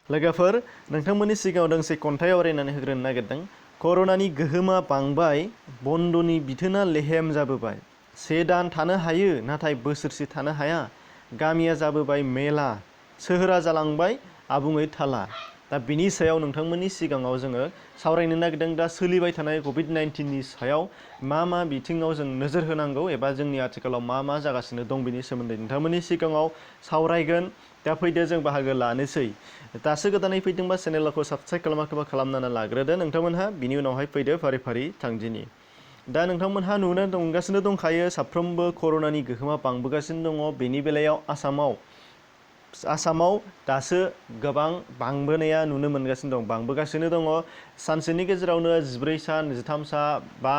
लोगोफोर नोंथांमोननि सिगाङाव दोंसे खन्थाइ आवरायनानै होग्रोनो नागिरदों। कर'नानि गोहोमा बांबाय, बन्द'नि बिथोना लेहेम जाबोबाय। से दान थानो हायो नाथाय बोसोरसे थानो हाया। गामिया जाबोबाय मेला, सोहोरा जालांबाय आबुङै थाला। दा बिनि सायाव नोंथांमोननि सिगाङाव जोङो सावरायनो नागिरदों। दा सोलिबाय थानाय कभिड-19नि सायाव मा बिथिङाव जों नोजोर होनांगौ एबा जोंनि आथिखालाव मा जागासिनो दं बेनि सोमोन्दै नोंथांमोननि सिगाङाव सावरायगोन। दा फैदो जों बाहागो लानोसै। दासो गोदानै फैदोंबा चेनेलखौ साबस्क्राइब खालामाखैबा खालामनानै लाग्रोदो नोंथांमोनहा। बिनि उनावहाय फैदो फारि फारि थांदिनि। दा नोंथांमोनहा नुनो मोनगासिनो दंखायो साफ्रोमबो कर'नानि गोहोमा बांबोगासिनो दङ। बेनि बेलायाव आसामाव दासो गोबां बांबोनाया नुनो मोनगासिनो दं, बांबोगासिनो दङ। सानसेनि गेजेरावनो 14 सान, 13 सान बा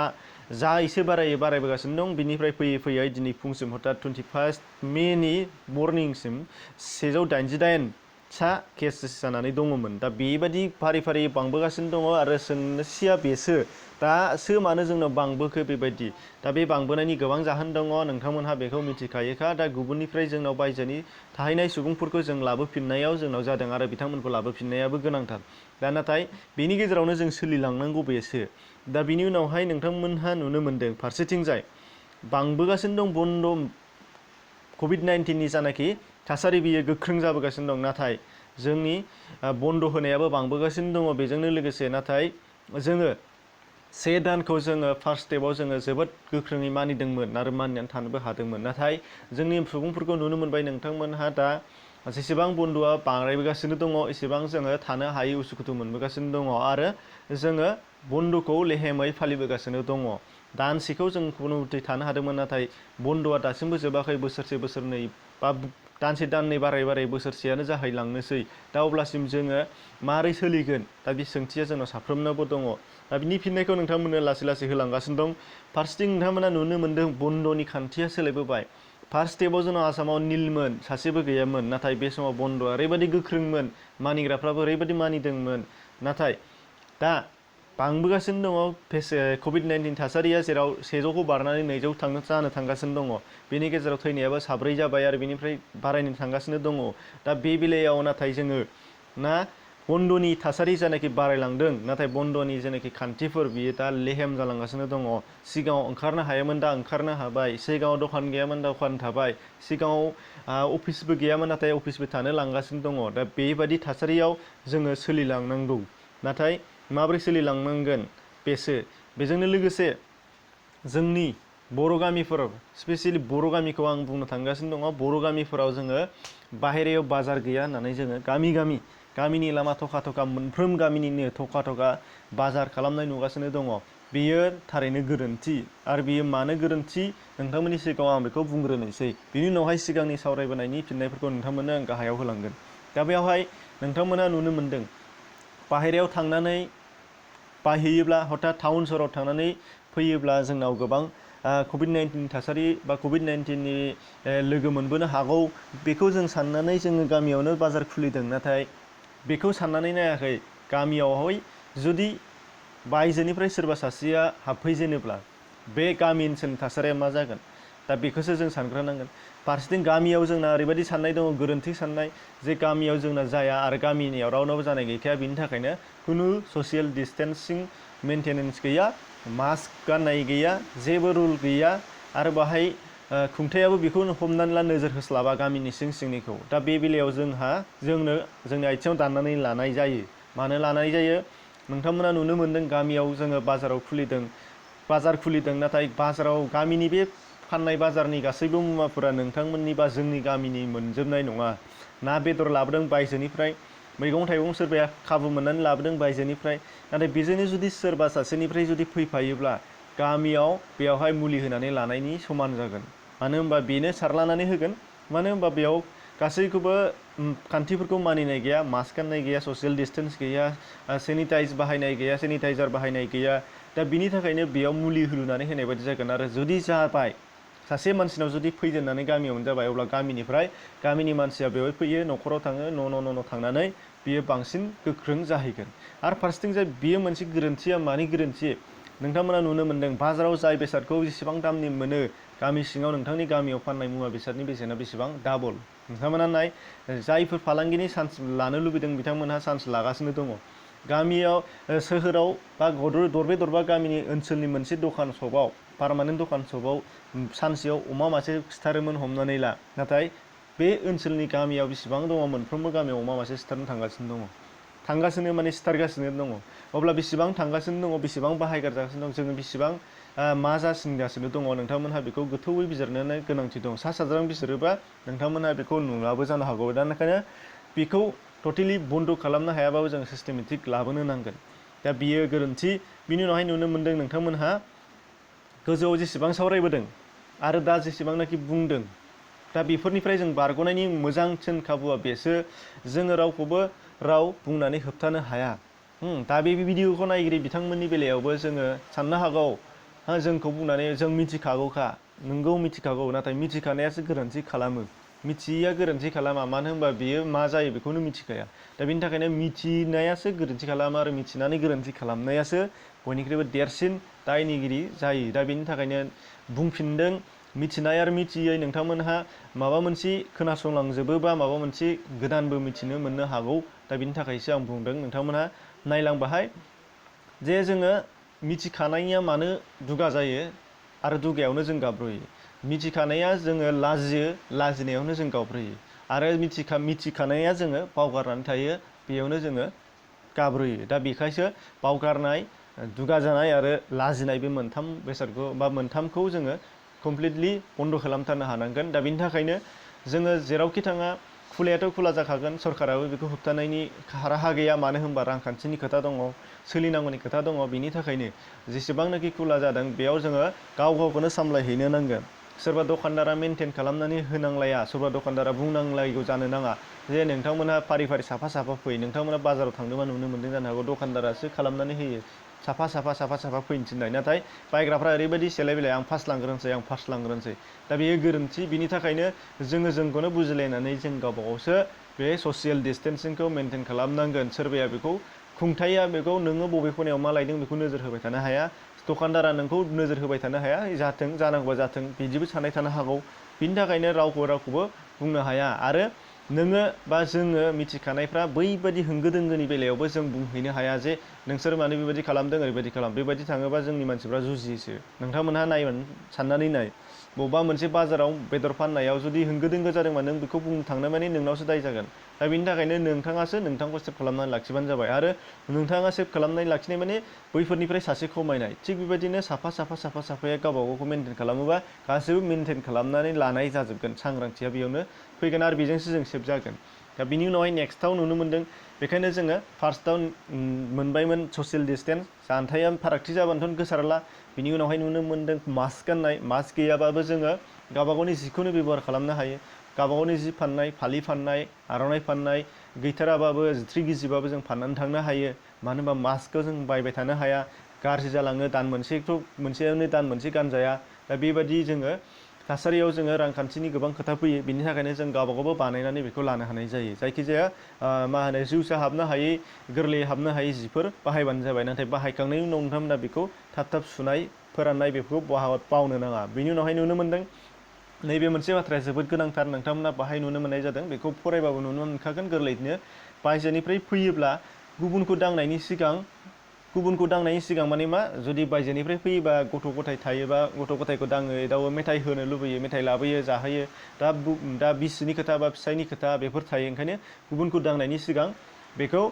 जा एसे बारायबोगासिनो दं। बिनिफ्राय फैयै दिनै फुंसिम हथात 21 मेनि मर्निंसिम 188 सा केसेस जानानै दङमोन। दा बेबायदि फारि फारि बांबोगासिनो दङ आरो सोंथिया बेसो दासो मानो जोंनाव बांबोखो बेबायदि। दा बे बांबोनायनि गोबां जाहोन दङ, नोंथांमोनहा बेखौ मिथिखायोखा। दा गुबुननिफ्राय जोंनाव बायजोनि थाहैनाय सुबुंफोरखौ जों लाबोफिननायाव जोंनाव जादों आरो बिथांमोनखौ लाबोफिननायाबो गोनांथार। दा नाथाय बेनि गेजेरावनो जों सोलिलांनांगौ बेसो। दा बिनि उनावहाय नोंथांमोनहा नुनो मोनदों फारसेथिंजाय बांबोगासिनो दं बन्द' कभिड-19नि जानाखि थासारि बियो गोख्रों जाबोगासिनो दं। नाथाय जोंनि बन्द' होनायाबो बांबोगासिनो दङ बेजोंनो लोगोसे। नाथाय जोङो से दानखौ जोङो फार्स्ट स्टेपाव जोङो जोबोद गोख्रोङै मानिदोंमोन आरो मानिनानै थानोबो हादोंमोन। नाथाय जोंनि सुबुंफोरखौ नुनो मोनबाय नोंथांमोनहा दा जेसेबां बन्द'आ बांद्रायबोगासिनो दङ एसेबां जोङो थानो हायै उसुखुथु मोनबोगासिनो दङ आरो जोङो बन्द'खौ लेहेमै फालिबोगासिनो दङ। दानसेखौ जों खुनु मथे थानो हादोंमोन, नाथाय बन्द'आ दासिमबो जोबाखै। बोसोरसे बोसोरनै बा दानसे दाननै बाराय बोसोरसेयानो जाहैलांनोसै। दा अब्लासिम जोङो मारै सोलिगोन? दा बे सोंथिया जोंनाव साफ्रोमनावबो दङ। दा बिनि फिननायखौ नोंथांमोननो लासै लासै होलांगासिनो दं। फारसेथिं नोंथांमोना नुनो मोन्दों बन्द'नि खान्थिया सोलायबोबाय। फार्स्ट स्टेपाव जोंनाव आसामाव निलमोन, सासेबो गैयामोन। नाथाय बे समाव बन्द'आ ओरैबायदि गोख्रोंमोन, मानिग्राफ्राबो ओरैबायदि मानिदोंमोन। नाथाय दा बांबोगासिनो दङ कभिड-19 थासारिया, जेराव 100खौ बारनानै 200 जानो थांगासिनो दङ। बेनि गेजेराव थैनायाबो 4 जाबाय आरो बेनिफ्राय बारायनो थांगासिनो दङ। दा बे बेलायाव नाथाय जोङो बन्द'नि थासारि जानाखि बारायलांदों, नाथाय बन्द'नि जेनाखि खान्थिफोर बियो दा लेहेम जालांगासिनो दङ। सिगाङाव ओंखारनो हायामोन, दा ओंखारनो हाबाय। सिगाङाव दखान गैयामोन, दा दखान थाबाय। सिगाङाव अफिसबो गैयामोन, नाथाय अफिसबो थानो लांगासिनो दङ। दा बेबायदि थासारियाव जोङो सोलिलांनांगौ। नाथाय माबोरै सोलिलांनांगोन बेसो। बेजोंनो लोगोसे जोंनि बर' गामिफोराव, स्पेसियेलि बर' गामिखौ आं बुंनो थांगासिनो दङ। बर' गामिफोराव जोङो बाहेरायाव बाजार गैया होननानै जोङो गामिनि लामा थखा मोनफ्रोम गामिनिनो थखा बाजार खालामनाय नुगासिनो दङ। बेयो थारैनो गोरोन्थि। आरो बेयो मानो गोरोन्थि नोंथांमोननि सिगाङाव आं बेखौ बुंग्रोनोसै। बिनि उनावहाय सिगांनि सावरायबोनायनि फिननायफोरखौ नोंथांमोननो आं गाहायाव होलांगोन। दा बेवहाय नोंथांमोना नुनो मोन्दों बाहेरायाव थांनानै बायहैयोब्ला, हथात टाउन सहराव थांनानै फैयोब्ला जोंनाव गोबां कभिड-19 थासारि बा कभिड-19नि लोगो मोनबोनो हागौ। बेखौ जों साननानै जोङो गामियावनो बाजार खुलिदों। नाथाय बेखौ साननानै नायाखै गामियावहाय जुदि बायजोनिफ्राय सोरबा सासेया हाबफैजेनोब्ला बे गामि ओनसोलनि थासारिया मा जागोन? दा बेखौसो जों सानग्रोनांगोन। फारसेथिं गामियाव जोंना ओरैबायदि साननाय दङ, गोरोन्थि साननाय, जे गामियाव जोंना जाया आरो गामिनियाव रावनावबो जानाय गैखाया। बिनि थाखायनो खुनु ससियेल डिस्टेन्सिं मेनटेनेन्स गैया, मास्क गाननाय गैया, जेबो रुल गैया। आरो बाहाय खुंथायाबो बेखौ हमनानै ला नोजोर होस्लाबा गामिनि सिंनिखौ। दा बे बेलायाव जोंनि आथिङाव दाननानै लानाय जायो। मानो लानाय जायो? नोंथांमोना नुनो मोन्दों गामियाव जोङो बाजार खुलिदों। नाथाय बाजाराव गामिनि बे फाननाय बाजारनि गासैबो मुवाफोरा नोंथांमोननि बा जोंनि गामिनि मोनजोबनाय नङा। ना बेदर लाबोदों बायजोनिफ्राय, मैगं थाइगं सोरबाया खाबु मोननानै लाबोदों बायजोनिफ्राय। नाथाय बेजोंनो जुदि सोरबा सासेनिफ्राय जुदि फैफायोब्ला गामियाव बेवहाय मुलि होनानै लानायनि समान जागोन। मानो होनबा बेनो सारलानानै होगोन। मानो होनबा बेयाव गासैखौबो खान्थिफोरखौ मानिनाय गैया, मास्क गाननाय गैया, ससियेल डिस्टेन्स गैया, सेनिटाइजार बाहायनाय गैया। दा बिनि थाखायनो बेयाव मुलि होलुनानै होनाय बायदि जागोन। आरो जुदि जाबाय, सासे मानसिनाव जुदि फैजेननानै गामियावनो जाबाय, अब्ला गामिनि मानसिया बेवहाय फैयो, न'खराव थाङो, न' थांनानै बियो बांसिन गोख्रों जाहैगोन। आरो फारसेथिं जाय बियो मोनसे गोरोन्थिया मानि गोरोन्थि? नोंथांमोना नुनो मोन्दों बाजाराव जाय बेसादखौ जेसेबां दामनि मोनो गामि सिङाव नोंथांनि गामियाव फाननाय मुवा बेसादनि बेसेना बेसेबां डाबल। नोंथांमोना नाय जायफोर फालांगिनि चान्स लानो लुबैदों बिथांमोनहा चान्स लागासिनो दङ। गामियाव सोहोराव बा दरबे दरबा गामिनि ओनसोलनि मोनसे दखान सपआव पारमानेन्ट दखान सपआव सानसेयाव अमा मासे सिथारोमोन हमनानै ला, नाथाय बे ओनसोलनि गामियाव बेसेबां दङ मोनफ्रोमबो गामियाव अमा मासे सिथारनो थांगासिनो माने सिथारगासिनो दङ। अब्ला बेसेबां थांगासिनो दङ, बेसेबां बाहायगारजागासिनो दं, जोङो बेसेबां मा जासिनगासिनो दङ नोंथांमोनहा बेखौ गोथौयै बिजिरनो गोनांथि दं। सा साज्रां बिजिरोबा नोंथांमोनहा बेखौ नुलाबो जानो हागौ। दा ओंखायनो बेखौ टटेलि बन्द खालामनो हायाबाबो जों सिस्टेमेटिक लाबोनो नांगोन। दा बियो गोरोन्थि। बिनि उनावहाय नुनो मोन्दों नोंथांमोनहा गोजौआव जेसेबां सावरायबोदों आरो दा जेसेबांनाखि बुंदों, दा बेफोरनिफ्राय जों बारग'नायनि मोजांसिन खाबुआ बेसो जोङो रावखौबो राव बुंनानै होबथानो हाया। दा बे भिडिअखौ नायगिरि बिथांमोननि बेलायावबो जोङो साननो हागौ जोंखौ बुंनानै जों मिथिखागौखा। नोंगौ मिथिखागौ, नाथाय मिथिखानायासो गोरोन्थि खालामो। मिथियैया गोरोन्थि खालामा, मानो होनबा बियो मा जायो बेखौनो मिथिखाया। दा बेनि थाखायनो मिथिनायासो गोरोन्थि खालामो आरो मिथिनानै गोरोन्थि खालामनायासो बयनिख्रुइबो देरसिन दायनिगिरि जायो। दा बेनि थाखायनो बुंफिनदों, मिथिनाय आरो मिथियै नोंथांमोनहा माबा मोनसे खोनासंलांजोबोबा माबा मोनसे गोदानबो मिथिनो मोननो हागौ। दा बेनि थाखायसो आं बुंदों नोंथांमोनहा नायलांबाहाय जे जोङो मिथिखानाया मानो दुगा जायो आरो दुगायावनो जों गाब्र'यो। मिथिखानाया जोङो लाजियो, लाजिनायावनो जों गाब्र'यो। आरो मिथिखानाया जोङो बावगारनानै थायो, बेयावनो जोङो गाब्र'यो। दा बेखायसो बावगारनाय, दुगा जानाय आरो लाजिनाय बे मोनथाम बेसादखौ बा मोनथामखौ जोङो कमप्लिटलि बन्द' खालामथारनो हानांगोन। दा बेनि थाखायनो जोङो जेरावखि थाङा खुलायाथ' खुला जाखागोन, सरकाराबो बेखौ होबथानायनि राहा गैया। मानो होनबा रांखान्थिनि खोथा दङ, सोलिनांगौनि खोथा दङ। बिनि थाखायनो जेसेबांनाखि खुला जादों बेयाव जोङो गाव गावखौनो सामलायहैनो नांगोन। सोरबा दखानदारा मेनटेन खालामनानै होनांलाया, सोरबा दखानदारा बुंनांलायगौ जानो नाङा जे नोंथांमोनहा फारि फारि साफा साफा फै। नोंथांमोना बाजाराव थांदोंबा नुनो मोन्दों जानो हागौ दखानदारासो खालामनानै होयो साफा साफा फैनो थिननाय, नाथाय बायग्राफ्रा ओरैबायदि सेलाय बेलाय आं फार्स्ट लांग्रोनोसै। दा बेयो गोरोन्थि। बिनि थाखायनो जोंखौनो बुजिलायनानै जों गावबा गावसो बे ससियेल डिस्टेन्सिंखौ मेनटेन खालामनांगोन। सोरबाया बेखौ खुंथाया बेखौ नोङो बबे खनायाव मा लायदों बेखौ नोजोर होबाय थानो हाया, दखानदारा नोंखौ नोजोर होबाय थानो हाया। जाथों, जानांगौबा जाथों, बिदिबो साननाय थानो हागौ। बिनि थाखायनो रावखौबो बुंनो हाया। आरो नोङो बा जोङो मिथिखानायफ्रा बैबायदि होंगो दोंगोनि बेलायावबो जों बुंहैनो हाया जे नोंसोर मानो बेबायदि खालामदों, ओरैबायदि खालाम। बेबायदि थाङोबा जोंनि मानसिफ्रा जुजियोसो। नोंथांमोनहा साननानै नाय, बबेबा मोनसे बाजाराव बेदर फाननायाव जुदि होंगो दोंगो जादोंबा नों बेखौ बुंनो थांनो माने नोंनावसो दाय जागोन। दा बेनि थाखायनो नोंथाङासो नोंथांखौ सेभ खालामनानै लाखिबानो जाबाय। आरो नोंथाङा सेभ खालामनानै लाखिनाय माने बैफोरनिफ्राय सासे खमायनाय। थिग बेबायदिनो साफाया गावबा गावखौ मेनटेन खालामोबा गासैबो मेनटेन खालामनानै लानाय जाजोबगोन। सांग्रांथिया बेयावनो फैगोन आरो बेजोंसो जों सेभ जागोन। दा बिनि उनावहाय नेक्स्टआव नुनो मोन्दों, बेखायनो जोङो फार्स्टआव मोनबायमोन ससियेल डिस्टेन्स, जानथाया फारागथि जाबानोथ' गोसारला। बिनि उनावहाय नुनो मोन्दों मास्क गाननाय। मास्क गैयाबाबो जोङो गावबा गावनि जिखौनो बेब'हार खालामनो हायो। गावबा गावनि जि फाननाय, फालि फाननाय, आर'नाइ फाननाय, गैथाराबाबो जिथ्रि गिजिबाबो जों फाननानै थांनो हायो। मानो होनबा मास्कखौ जों बायबाय थानो हाया, गाज्रि जालाङो। दान मोनसे गानजाया। दा बेबायदि जोङो थासारियाव जोङो रांखान्थिनि गोबां खोथा फैयो। बिनि थाखायनो जों गावबा गावबो बानायनानै बेखौ लानो हानाय जायो। जायखिजाया जिउसा हाबनो हायै, गोरलैयै हाबनो हायै जिफोर बाहायबानो जाबाय। नाथाय बाहायखांनायनि उनाव नोंथांमोना बेखौ थाब सुनाय, फोराननाय बेफोरखौ बावनो नाङा। बिनि उनावहाय नुनो मोन्दों, नैबे मोनसे बाथ्राया जोबोद गोनांथार, नोंथांमोना बाहाय नुनो मोननाय जादों। बेखौ फरायबाबो नुनो मोनखागोन गोरलैयैनो। बायजोनिफ्राय फैयोब्ला गुबुनखौ दांनायनि सिगां माने मा, जुदि बायजोनिफ्राय फैयोबा गथ' गथाय थायोबा गथ' गथायखौ दाङो एदावो, मेथाइ होनो लुबैयो, मेथाइ लाबोयो, जाहोयो। दा बिसिनि खोथा बा फिसायनि खोथा बेफोर थायो। ओंखायनो गुबुनखौ दांनायनि सिगां बेखौ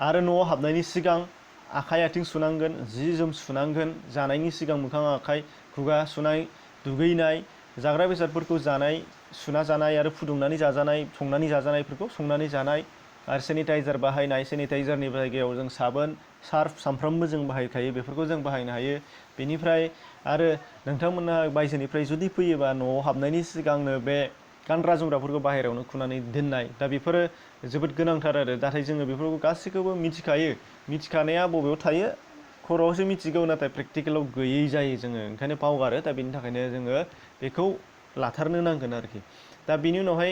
आरो न'आव हाबनायनि सिगां आखाइ आथिं सुनांगोन, जि जोम सुनांगोन, जानायनि सिगां मोखां आखाइ खुगा सुनाय, दुगैनाय, जाग्रा बेसादफोरखौ सुना जानाय आरो फुदुंनानै जाजानाय, संनानै जाजानायफोरखौ संनानै जानाय, आरो सेनिटाइजार बाहायनाय। सेनिटाइजारनि जायगायाव जों साबोन, सार्फ सानफ्रामबो जों बाहायखायो, बेफोरखौ जों बाहायनो हायो। बेनिफ्राय आरो नोंथांमोना बायजोनिफ्राय जुदि फैयोबा न'आव हाबनायनि सिगांनो बे गानग्रा जोमग्राफोरखौ बाहेरायावनो खुनानै दोननाय। दा बेफोरो जोबोद गोनांथार आरो। नाथाय जोङो बेफोरखौ गासैखौबो मिथिखायो, मिथिखानाया बबेयाव थायो, खर'आवसो मिथिगौ, नाथाय प्रेक्टिकेलाव गैयै जायो जोङो, ओंखायनो बावगारो। दा बेनि थाखायनो जोङो बेखौ लाथारनो नांगोन आरोखि। दा बिनि उनावहाय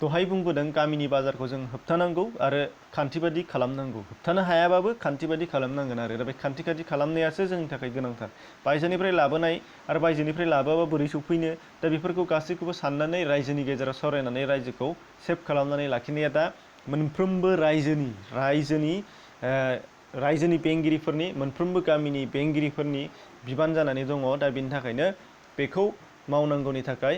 दहाय बुंबोदों गामिनि बाजारखौ जों होबथानांगौ आरो खान्थि बादि खालामनांगौ। होबथानो हायाबाबो खान्थि बादि खालामनांगोन आरो दा बे खान्थि बादि खालामनायासो जोंनि थाखाय गोनांथार। बायजोनिफ्राय लाबोनाय आरो बायजोनिफ्राय लाबोआबा बोरै सफैनो, दा बेफोरखौ गासैखौबो साननानै रायजोनि गेजेराव सावरायनानै रायजोखौ सेफ खालामनानै लाखिनाया दा मोनफ्रोमबो रायजोनि बेंगिरिफोरनि, मोनफ्रोमबो गामिनि बेंगिरिफोरनि बिबान जानानै दङ। दा बेनि थाखायनो बेखौ मावनांगौनि थाखाय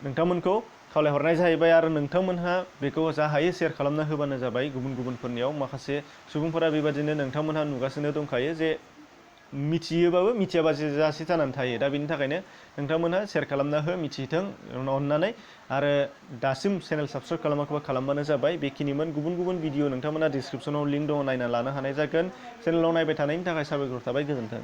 नोंथांमोनखौ खावलायहरनाय जाहैबाय आरो नोंथांमोनहा बेखौ जा हायो शेयार खालामना होबानो जाबाय गुबुनफोरनियाव। माखासे सुबुंफोरा बेबादिनो नोंथांमोनहा नुगासिनो दंखायो जे मिथियोबाबो मिथियाबा जासे जानानै थायो। दा बेनि थाखायनो नोंथांमोनहा शेयार खालामना हो, मिथिथों अननानै। आरो दासिम चेनेल साबस्क्राइब खालामाखैबा खालामबानो जाबाय। बेखिनिमोन। गुबुन लिडिअ नोंथांमोना डिसक्रिपसनाव लिंक दङ, नायना लानो हानाय जागोन। चेनेलाव नायबाय थानायनि थाखाय साबायखर थाबाय। गोजोन्थों।